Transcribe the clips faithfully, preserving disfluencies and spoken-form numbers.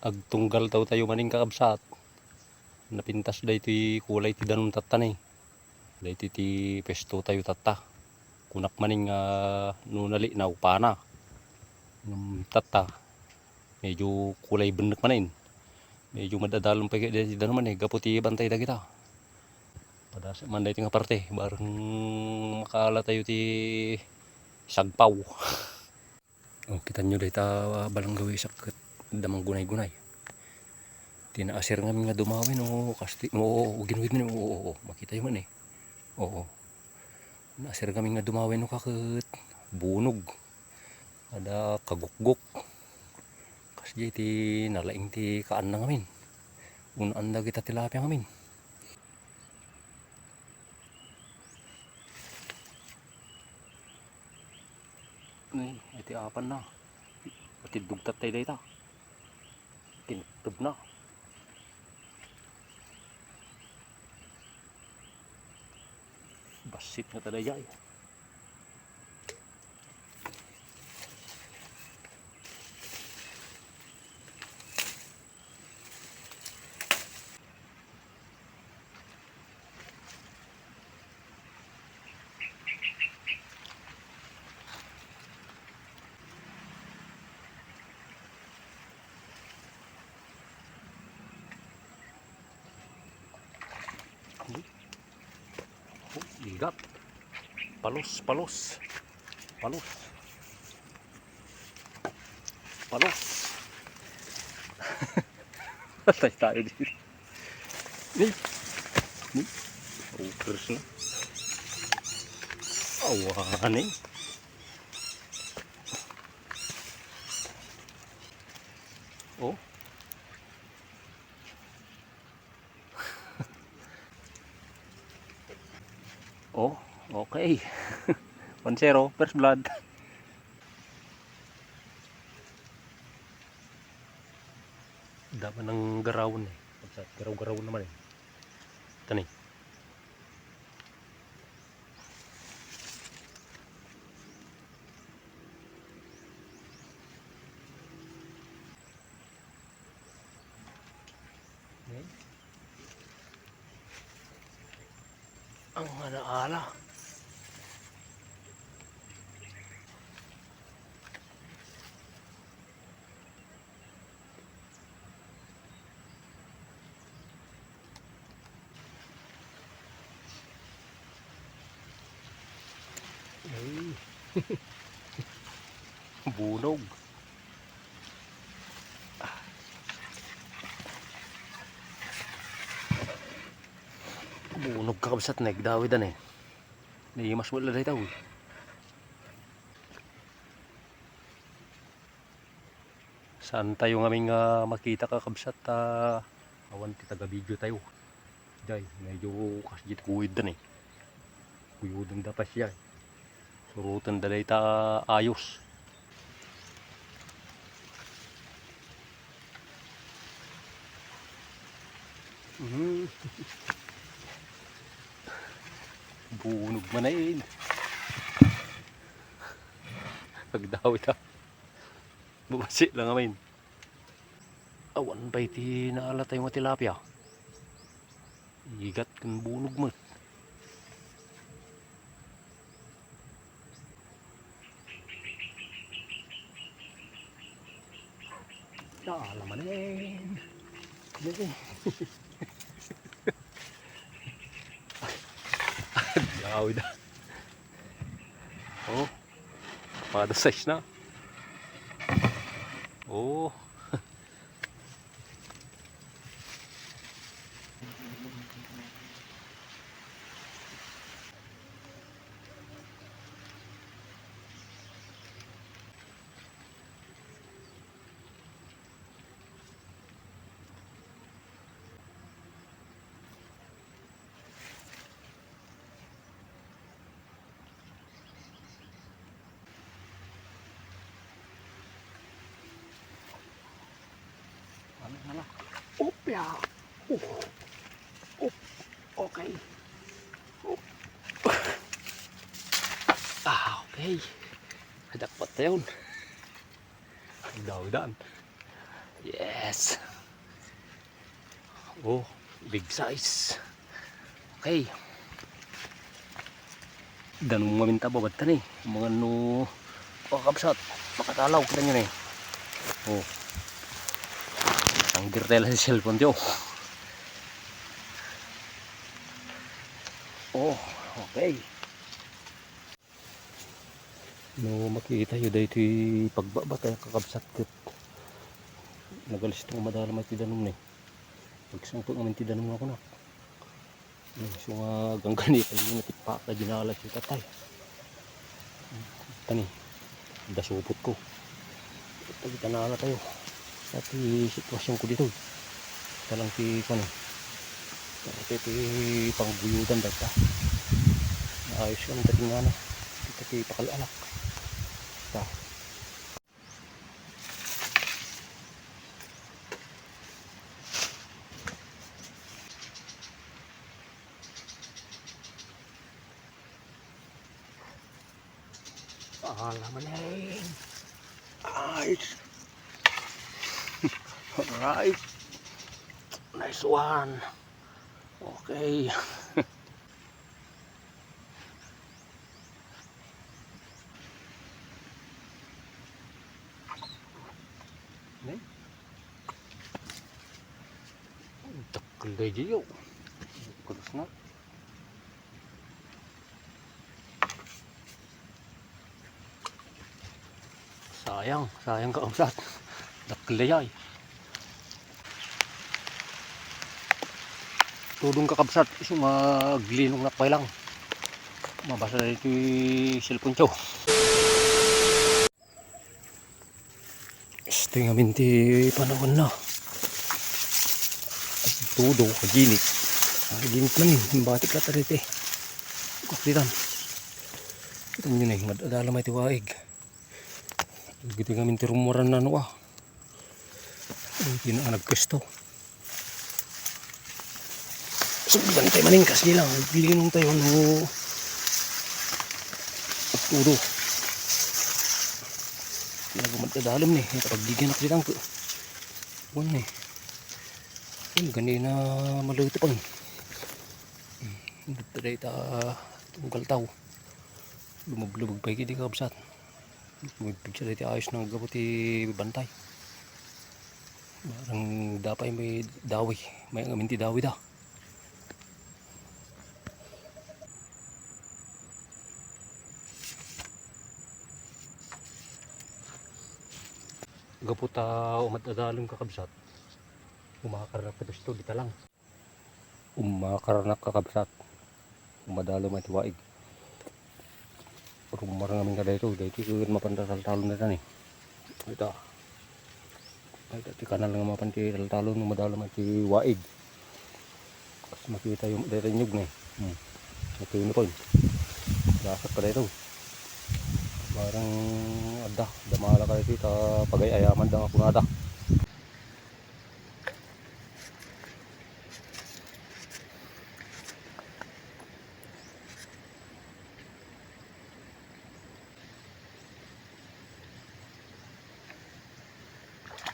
Agtunggal tayo manen, kakabsat. Napintas daytoy kulay ti danum tatta ne. Daytoy ti pwesto tayo tatta. Kunak manen nga no nalinaw, pana. Ngem tatta, medyo kulay bennek manen. Medyo madadalem pay daytoy danum ne, gapu ti bantay dagita. Padasek man daytoy nga parte, bareng makaala tayo ti sagpaw. O, kitanyo dayta, ah, balanggaw isak ket adda manggunay-gunay. Ti naasir ngamin nga dumawen, o, kasti, o, o, o, ginuwid man, o, o, o, makitayo man, eh. Oo. Naasir ngamin nga dumawen, o, ka ket bunog. Adda kagukgok. Kasdiay ti nalaing ti kaanna ngamin. Unaan dagita tilapia ngamin. Ni, iti apan na. Iti dugtat tayo dayta. Kinuttob na. Bassit nga tayo dayta. Oh, igat. Palos, palos. Palos. Palos. Patay tayo dito. Ni. Ni. Focus na. Awan eh. Oh. Oh, okay. One zero, first blood. Dama ng garawon eh. Pagsa garaw-garaw naman eh. Tani. Ang alaala. Ay. Bunog. Bunog, kakabsat, nagdawidan eh. Naimas wala dayta, uy. Saan tayo ngamin nga makita, kakabsat, ta awan ti taga-video tayo. Jay, medyo kasdiay ti kuwid da ni. Kuyuden da pa siya. Suroten da dayta ayos. Mhm. Bunog man ay. Pagdawit, ha. Mabasi lang amin. Awan pay ti naala tayo nga tilapia. Igat ken bunog met. Naala manen. Dali. Grabe da. Oh. Pada size na. Oh. Ano na lang? Op, ya. Oh. Op. Okay. Op. Ah, okay. Jackpot na yun. Daw dan. Yes. Oh, big size. Okay. Danum ngamin ta babad ta ni. Mga no, oh, kabsat. Makatalaw, kita nyo ni. Oh. Ang girtela sa cellphone, tiyo. Oh, okay. No makita yo daytoy pagbaba tayo, kakabsat, ket nagalisto nga madalem ti danum ni. Pagsangpet ngamin ti danum nga kunak. Hmm, so nga ganggani tayo na ti paka dinala ti tatay. Tani, dasupot ko. Pagtanala tayo. Sa ti sitwasyon ko dito. Talang ti, ano, iti, iti pangguyudan dagta. Ayos kami dati nga, ano, iti ti pakal-alak. Ta. Ala manen. Nice. Alright. Nice one. Okay. Ne? Dakkel daydiay, oh. Kudos na. Sayang, sayang, kakabsat. Dakkel daydiay. Tudong, kakabsat, isu nga aglinong na pay lang. Mabasa na iti cellphone ko. Istoy ngamin ti panawanna. Todo, kaginit. Kaginit man eh. Batik la tarite. Kapitan. Kita nyo na eh. Mad-adala may ti waig. Giti ngamin ti rumuran na, no, ah. Ay, di na nagpwesto. Sugdan tayo maning kasdi lang. Bilinong tayo, no. At todo. Nagumad ka dalem ni. Ito paggiginak di lang po. Wan ni. Yung ganina maluto pa. Dito tayo ta tunggal tao. Lumublubbog pa ikidi kabsat. Lumublubbog sa dati ayos nang gapu ti bantay. Barang dapay may dawi. May ngamin ti dawi da. Gapu ta umad adalem kakabsat. Umakar na pwesto dita lang. Umakar na kakabsat. Umadalem ti waig. Rumar ngamin ka dayto, dayto ket mapan ta taltalon dayta ni. Ita. Ita ti kanal nga mapan ti taltalon, umadalem ti waig. Kas makita yung dayta inyog ni. Hmm. Ito yun po. Dasak ka dayto. Parang adda, damala ka dayto, ta pagay-ayaman da nga kunada.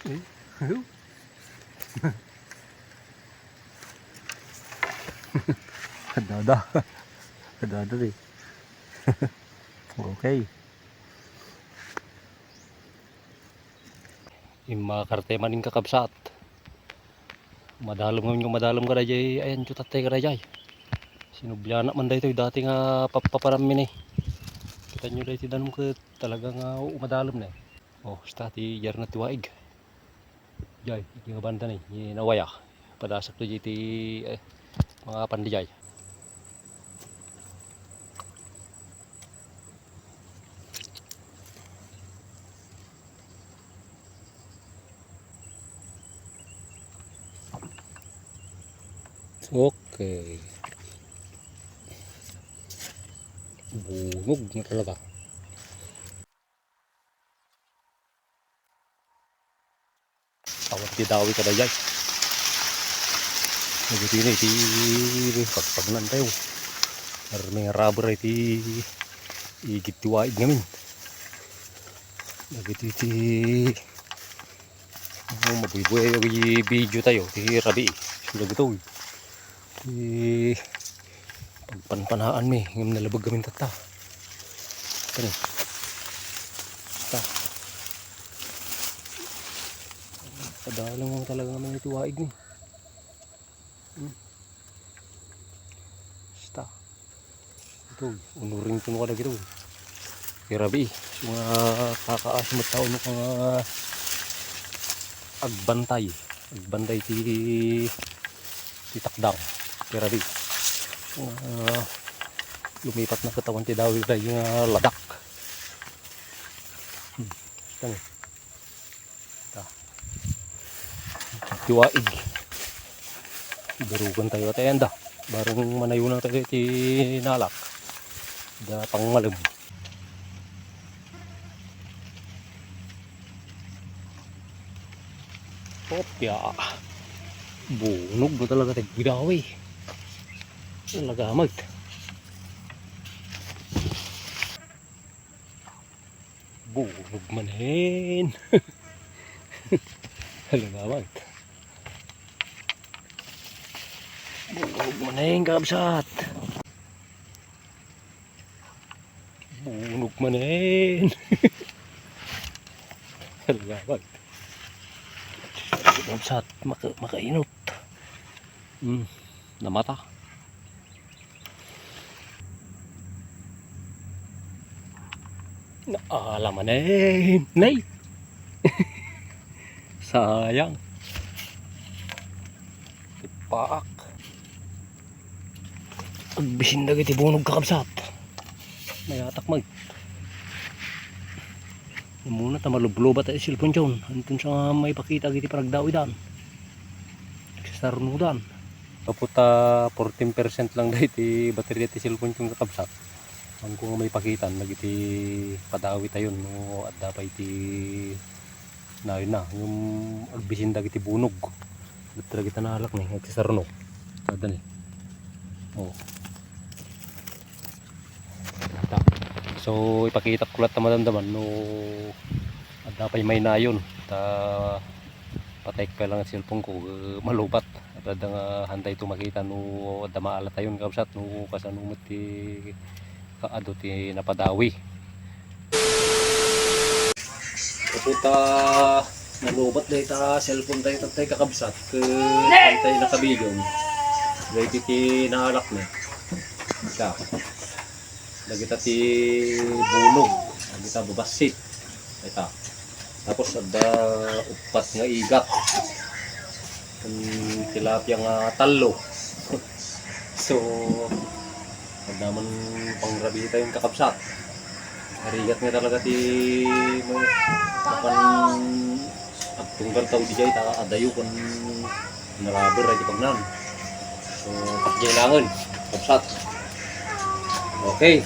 Eh, hello? Adada. Adada, eh. Okay. Immakar tayo maning kakabsat. Madalem ngamin nga madalem kadayjay, ayan, tiyutat tayo kadayjay. Sinublianak man daytoy, dati nga papaparammi ni. Kita nyo daytoy danum ket talaga nga umadalem na. Oh, sta ti jarna ti waig. Jay, iti nga banda ni, ni nawaya. Padasak to iti, eh, mga pandi jay. Okay. Bunog na talaga. Awan ti dawi kadayjay. Dagiti na iti pagpagnan tayo. Armi nga rubber iti igid ti waig ngamin. Dagiti ti Oh, mabuybuyayo iti video tayo, ti rabii. Isu dagitoy. Ti pagpanpanaanmi, ngem nalabag amin tatta. Kani. Basta. Padalan mo talaga naman iti waig ni. Hmm. Basta. Ito, unuring ko no kadagito. Ti rabii, nga kakaas met tao no nga agbantay. Agbantay ti, ti takdang. Ti rabii. Nga lumipat na katawan ti dawi nga ladak. Hmm. Basta ni. Ta. Ti waig. Darugan tayo tayo anda. Barang manayunan tayo ti nalak. Da pangmalem. Opya. Bunog na talaga ti gidawi. Talaga, mag. Bunog manen. Hala naman. Bunog manen, kabsat. Bunog manen. Hala naman. Kabsat, maka-, makainot. Hmm, namata. Naala manen. Nay! Sayang. Tipaak. Agbisin dagiti bunog, kakabsat. Mayatak mag. Muna ta malublubat ti cellphone, John. Anton sa maipakita iti paragdawidan. Sarunudan. Gapu ta fourteen percent lang daydi bateria ti cellphone ko, kakabsat. Saan ko nga maipakitan dagiti padawi tayon no adda pay ti nayon na. Ngem agbisin dagiti bunog. Dagita naalak ni, agsasarno. Kada ni. Oh. Ta. So, ipakitak ko latta madamdaman no adda pay mainayon. Ta, patayek pay lang ti cellphone ko, eh, malubat. Adda nga hantay to makita no adda maalatayon, kabsat, no kasano met ti kaadu ti napadawi. Gapu ta nalubat dayta cellphone tayo tattay, kakabsat, ket hantay nakabilon. Dayta ti naalak na. Ita. Dagita ti bunog, dagita babassit. Ita. Tapos adda uppat nga igat. Ken tilapia nga tallo. So, adda man pangrabii tayon, kakabsat. Narigat nga talaga ti mapan agtunggal tao diay ta adayo ken naraber ay ti pagnan. So, takjay langen, kabsat. Okay.